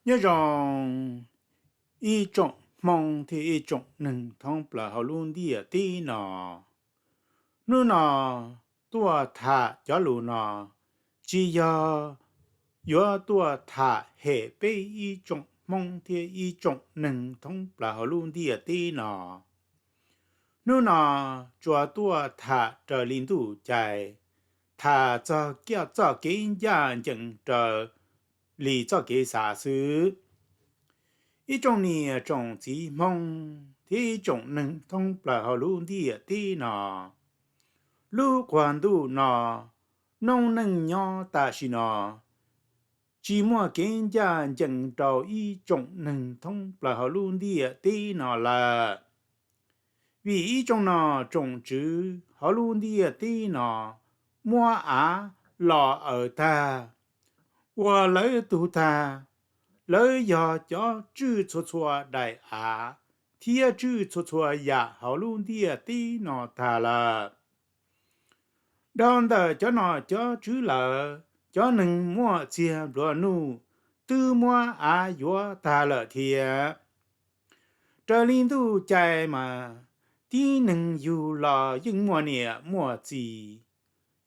Nyob zoo ib tsoom Hmoob thiab ib tsoom neeg thoob plaws hauv lub ntiaj teb no. Hnub no tuaj tham cov lus no tsis yog yuav tuaj tham hem peb ib tsoom Hmoob thiab ib tsoom neeg thoob plaws hauv lub ntiaj teb no. Hnub no tsuas tuaj tham raws li ntuj cai, tham txog txoj kev ncaj ncees raws li txoj kev xav xwb. Ib tsoom niam tsoom txiv Hmoob thiab ib tsoom neeg thoob plaws hauv lub ntiaj teb no, lub quas ntuj no noob neej nyob tam sim no tsis muaj kev ncaj ncees rau ib tsoom neeg thoob plaws hauv lub ntiaj teb no lawm. Vim ib tsoom nom tsoom tswv hauv lub ntiaj teb no muab av los awm tag, ua lawv tug tag. Lawv yog cov tswj txhua txhua daim av thiab tswj txhua txhua yam hauv lub ntiaj teb no tag lawm. Dhau ntawm cov nom cov tswv lawm, cov neeg muaj txiag nplua nuj twb muab av yuav tag lawm thiab. Raws li ntuj cai mas tib neeg yug los yeej muaj niam muaj txiv,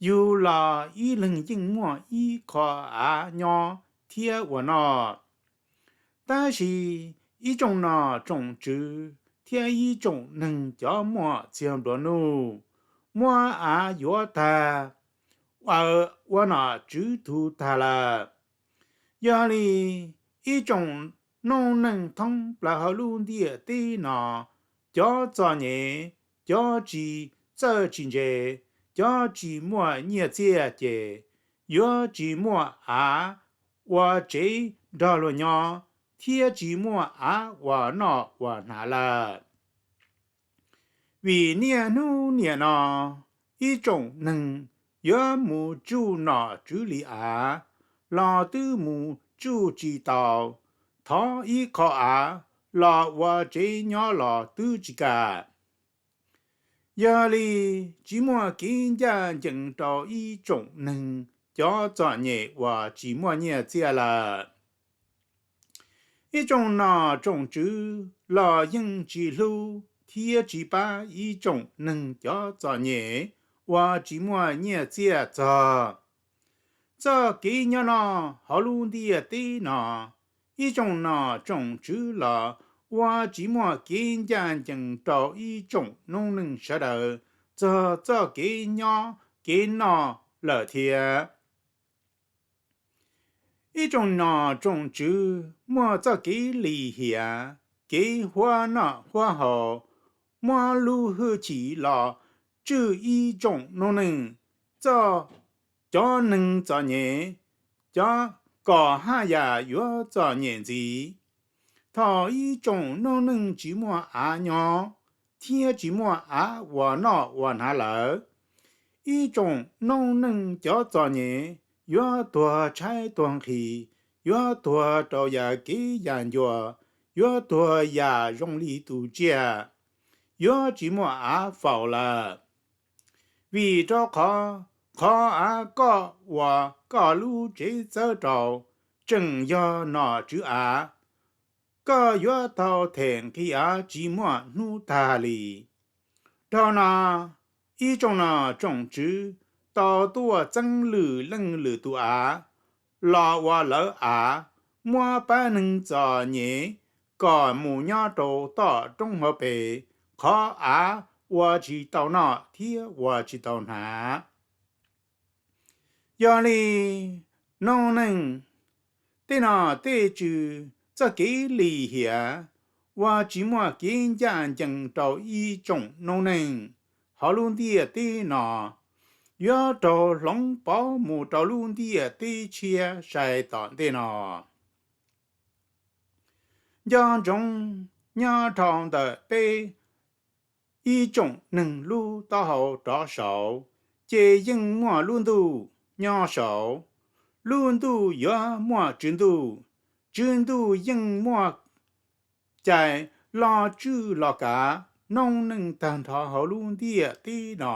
yug los ib leeg yeej muaj ib qho av nyob thiab ua noj. Tab sis ib tsoom nom tsoom tswv thiab ib tsoom neeg cov muaj txiag nplua nuj muab av yuav tag, awm ua nom tswv tug tag lawm. Yog li ib tsoom noob neej thoob plaws hauv lub ntiaj teb no, cov txom nyem, cov tsis txawj tsis ntse, cov tsis muaj nyiaj txiaj ces yuav tsis muaj av ua tsev nrog luag nyob thiab tsis muaj av ua noj ua hnav lawm. Vim niaj hnub niam no ib tsoom neeg yuav mus tsuj nom tswv li av los twb mus tsuj tsis tau, thov ib qho av los ua tsev nyob los twb tsis kam. Yog li tsis muaj kev ncaj ncees rau ib tsoom neeg cov txom nyem uas tsis muaj nyiaj txiaj lawm. Ib tsoom nom tsoom tswv los yeej tsis hlub thiab tsis pab ib tsoom neeg cov txom nyem uas tsis muaj nyiaj txiaj txog. Txoj kev nyob noj hauv lub ntiaj teb no, ib tsoom nom tsoom tswv los ua tsis muaj kev ncaj ncees rau ib tsoom noob neej sawv daws txog txoj kev nyob kev noj lawm thiab. Ib tsoom nom tsoom tswv muaj txoj kev lim hiam, kev huab noj huab haus, muab lub hwj chim los tswj ib tsoom noob neej, txoj, cov neeg txom nyem, cov kom haj yam yuav txom nyem ntxiv. Thaum ib tsoom noob neej tsis muaj av nyob thiab tsis muaj av uas noj uas hnav lawm, ib tsoom noob neej cov txom nyem yuav tuag tshaib tuag nqhis, yuav tuag rau yam kev yam ncua, yuav tuag yam zoo li tus tsiaj, yuav tsis muaj av faus lawm. Vim rau qhov, qhov av koj uas koj lub tsev txawb rau tseem yog nom tswv av, koj yuav tau them nqi av tsis muaj hnub tag li. Dhau no, ib tsoom nom tsoom tswv tau tuaj txeeb lwm leej lwm tus av los ua lawv av, muab pab neeg txom nyem kom mus nyob rau tom roob hauv pes, qhov av ua tsis tau noj thiab ua tsis tau hnav. Yog li, noob neej, tej nom tej tswv txoj kev lim hiam uas tsis muaj kev ncaj ncees rau ib tsoom noob neej hauv lub ntiaj teb no yuav raug hloov pauv mus rau lub ntiaj teb tshiab sai tom ntej no. Nco ntsoov, nyob dhau ntawm peb ib tsoom neeg lub taub hau rov saud, ces yeej muaj lub ntuj nyob saud. Lub ntuj yuav muaj tswv ntuj, tswv ntuj yeej muaj cai los tswj los kav noob neej tag nrho hauv lub ntiaj teb no.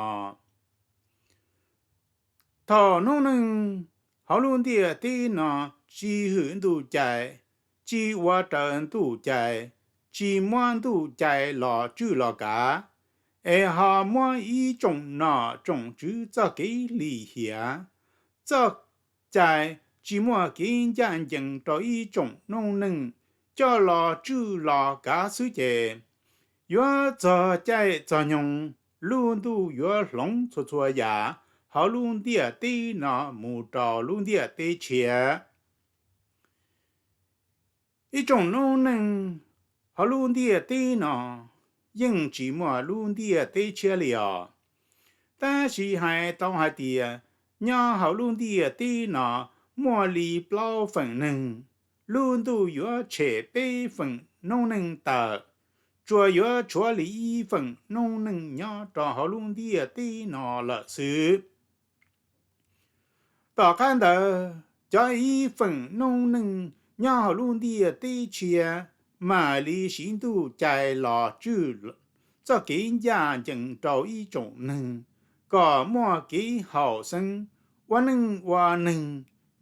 Thaum noob neej hauv lub ntiaj teb no tsis hwm ntuj cai, ris ua raws Ntuj cai, tsis muab Ntuj cai los tswj los kav, es ho muab ib tsoom nom tsoom tswv txoj kev lim hiam, txoj cai, tsis muaj kev ncaj ncees rau ib tsoom noob neej coj los tswj los kav xwb ces, yuav txog caij txog nyoog lub ntuj yuav hloov txhua txhua yam hauv lub ntiaj teb no mus rau lub ntiaj teb tshiab. Ib tsoom noob neej hauv lub ntiaj teb no yeej tsis muaj lub ntiaj teb tshiab li os. Tab sis hais tau hais tias, nyob hauv lub ntiaj teb no muaj li plaub feem neeg, lub ntuj yuav tshem peb feem noob neej tawm, tsuas yuav tshuav li ib feem noob neej nyob rau hauv lub ntiaj teb no lawm xwb. Tom qab ntawd cov ib feem noob neej nyob hauv lub ntiaj teb tshiab mam li siv Ntuj cai los tswj txoj kev ncaj ncees rau ib tsoom neeg, kom muaj kev haum xeeb, ua neej ua neeg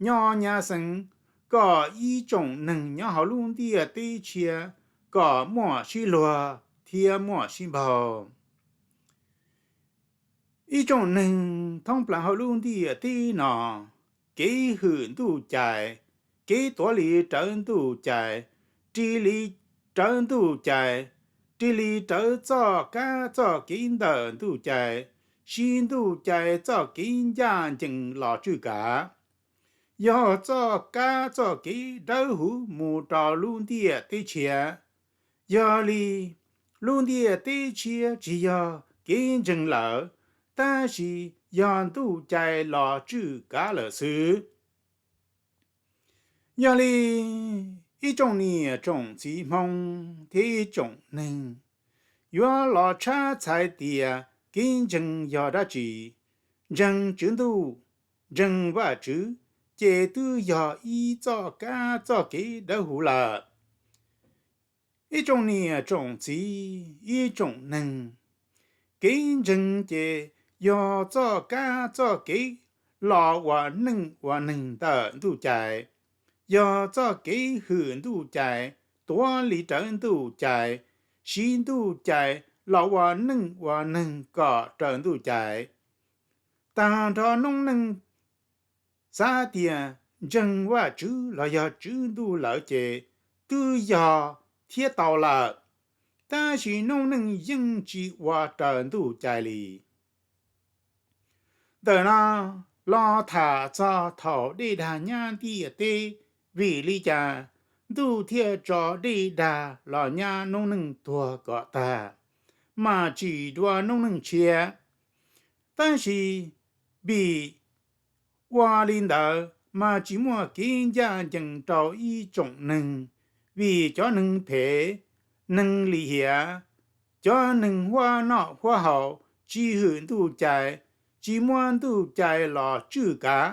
nyob nyab xeeb, kom ib tsoom neeg nyob hauv lub ntiaj teb tshiab kom muaj sib luag thiab muaj sib npaug. Ib tsoom neeg thoob plaws hauv lub ntiaj teb no, kev hwm Ntuj cai, kev tuav li rawv Ntuj cai, ris li rawv Ntuj cai, ris li rawv txoj kab txoj kev ntawm Ntuj cai, siv Ntuj cai txoj kev ncaj ncees los tswj kav, yog txoj kab txoj kev dawb huv mus rau lub ntiaj teb tshiab. Yog li, lub ntiaj teb tshiab tsis yog kev ntseeg lawm, tab sis yog Ntuj cai los tswj kav lawm xwb. Yog li, ib tsoom niam tsoom txiv Hmoob thiab ib tsoom neeg yuav los tshab txhais tias kev ntseeg yog dab tsi. Ntseeg Tswv Ntuj, ntseeg Vajtswv, ces twb yog ib txoj kab txoj kev dawb huv lawm. Ib tsoom niam tsoom txiv ib tsoom neeg, kev ntseeg ces yog txoj kab txoj kev los ua neej ua neeg ntawm Ntuj cai, yog txoj kev hwm Ntuj cai, tuav li rawv Ntuj cai, siv Ntuj cai los ua neej ua neeg kom raws Ntuj cai. Tag nrho noob neej xav tias ntseeg Vajtswv los yog Tswv Ntuj lawm ces twb yog thiab tau lawm, tab sis noob neej yeej tsis ua raws Ntuj cai li. Ntawm no los tham txog thaum dej dag nyab ntiaj teb, vim li cas Ntuj thiaj tso dej dag los nyab noob neej tuag kom tag, mas tsim dua noob neej tshiab. Tab sis vim ua li ntawd mas tsis muaj kev ncaj ncees rau ib tsoom neeg, vim cov neeg phem, neeg lim hiam, cov neeg huab noj huab haus tsis hwm Ntuj cai, tsis muab Ntuj cai los tswj kav,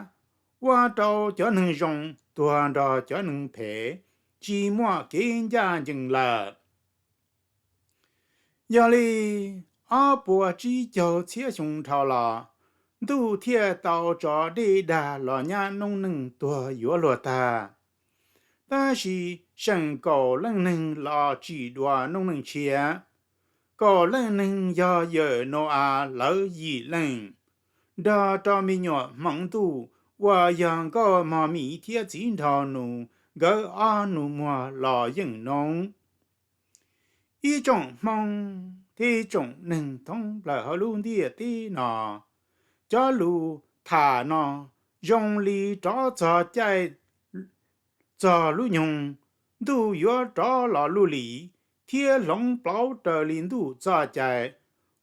ua rau cov neeg zoo tuag nrog cov neeg phem, tsis muaj kev ncaj ncees lawm. Yog li, ob puas tsib caug txhiab xyoo dhau los, Ntuj thiaj tau tso dej dag los nyab noob neej tuag yuav luag tag. Tab sis seem kaum leej neeg los tsim dua noob neej tshiab. Kaum leej neeg yog yawm Nau-as lawv yim leej, nrog rau me nyuam hmoov ntuj uas yog nkauj mog mis thiab txiv nraug nus nkawd ob nus muag los yeej noob. Ib tsoom Hmoob thiab ib tsoom neeg thoob plaws hauv lub ntiaj teb no, cov lus tham no zoo li rov txog caij txog lub nyoog, ntuj yuav rov los luj lim thiab hloov pauv raws li ntuj txoj cai,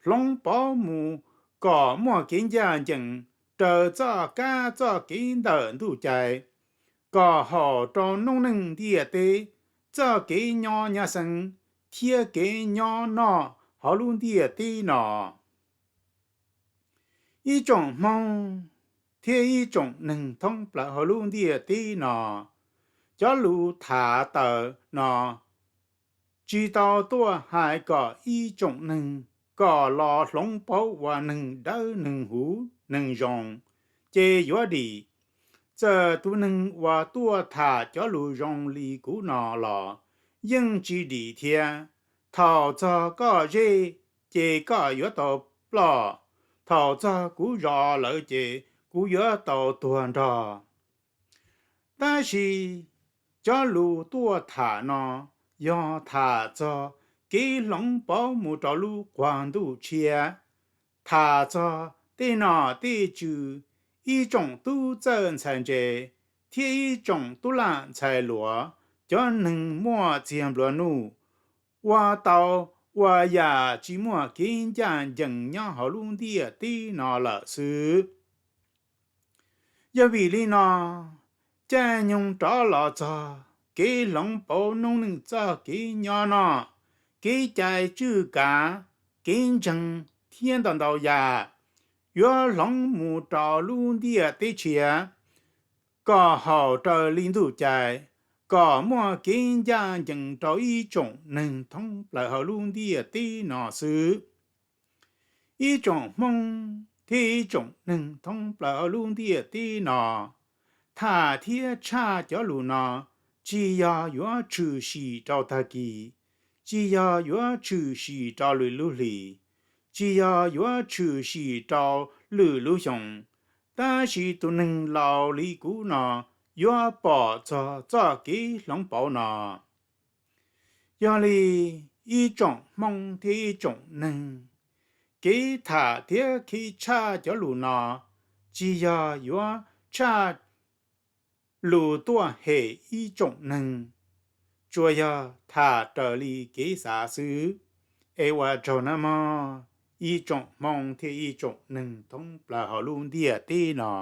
hloov pauv mus kom muaj kev ncaj ncees raws txoj kab txoj kev ntawm ntuj cai, kom haum rau noob neej ntiaj teb txoj kev nyob nyab xeeb thiab kev nyob noj hauv lub ntiaj teb no. Ib tsoom Hmoob thiab ib tsoom neeg thoob plaws hauv lub ntiaj teb no, cov lus tham tawm no tsis tau tuaj hais kom ib tsoom neeg kom los hloov pauv ua neeg dawb neeg huv neeg zoo, ces yuav dim. Txawm tus neeg uas tuaj tham cov lus zoo li kuv no los yeej tsis dim thiab. Thaum txog koj zej, ces koj yuav tau ploj. Thaum txog kuv zos lawm, ces kuv yuav tau tuag nrog. Tab sis cov lus tuaj tham no yog tham txog kev hloov pauv mus rau lub qab ntuj tshiab, tham txog tej nom tej tswv, ib tsoom tub txawj ntxhais ntse thiab ib tsoom tub lam ntxhais hluas, cov neeg muaj txiag nplua nuj, ua tau ua yam tsis muaj kev ncaj ncees nyob hauv lub ntiaj teb no lawm xwb. Yog vim li no, caij nyoog rov los txog kev hloov pauv noob neej txoj kev nyob noj, kev cai tswj kav, kev ntseeg thiab ntau ntau yam yuav hloov mus rau lub ntiaj teb tshiab, kom haum raws li ntuj cai, kom muaj kev ncaj ncees rau ib tsoom neeg thoob plaws hauv lub ntiaj teb no xwb. Ib tsoom Hmoob thiab ib tsoom neeg thoob plaws hauv lub ntiaj teb no tham thiab tshaj cov lus no, tsis yog yuav tshwm sim rau tag kis, tsis yog yuav tshwm sim rau lwm lub hlis, tsis yog yuav tshwm sim rau lwm lub xyoo, tab sis tus neeg laus li kuv no yuav pom txog txoj kev hloov pauv no. Yog li, ib tsoom Hmoob thiab ib tsoom neeg, kev tham thiab kev tshaj cov lus no tsis yog yuav tshaj lus tuaj hem ib tsoom neeg, tsuas yog tham raws li kev xav xwb. Es ua tsaug nawb mog, ib tsoom Hmoob thiab ib tsoom neeg thoob plaws hauv lub ntiaj teb no.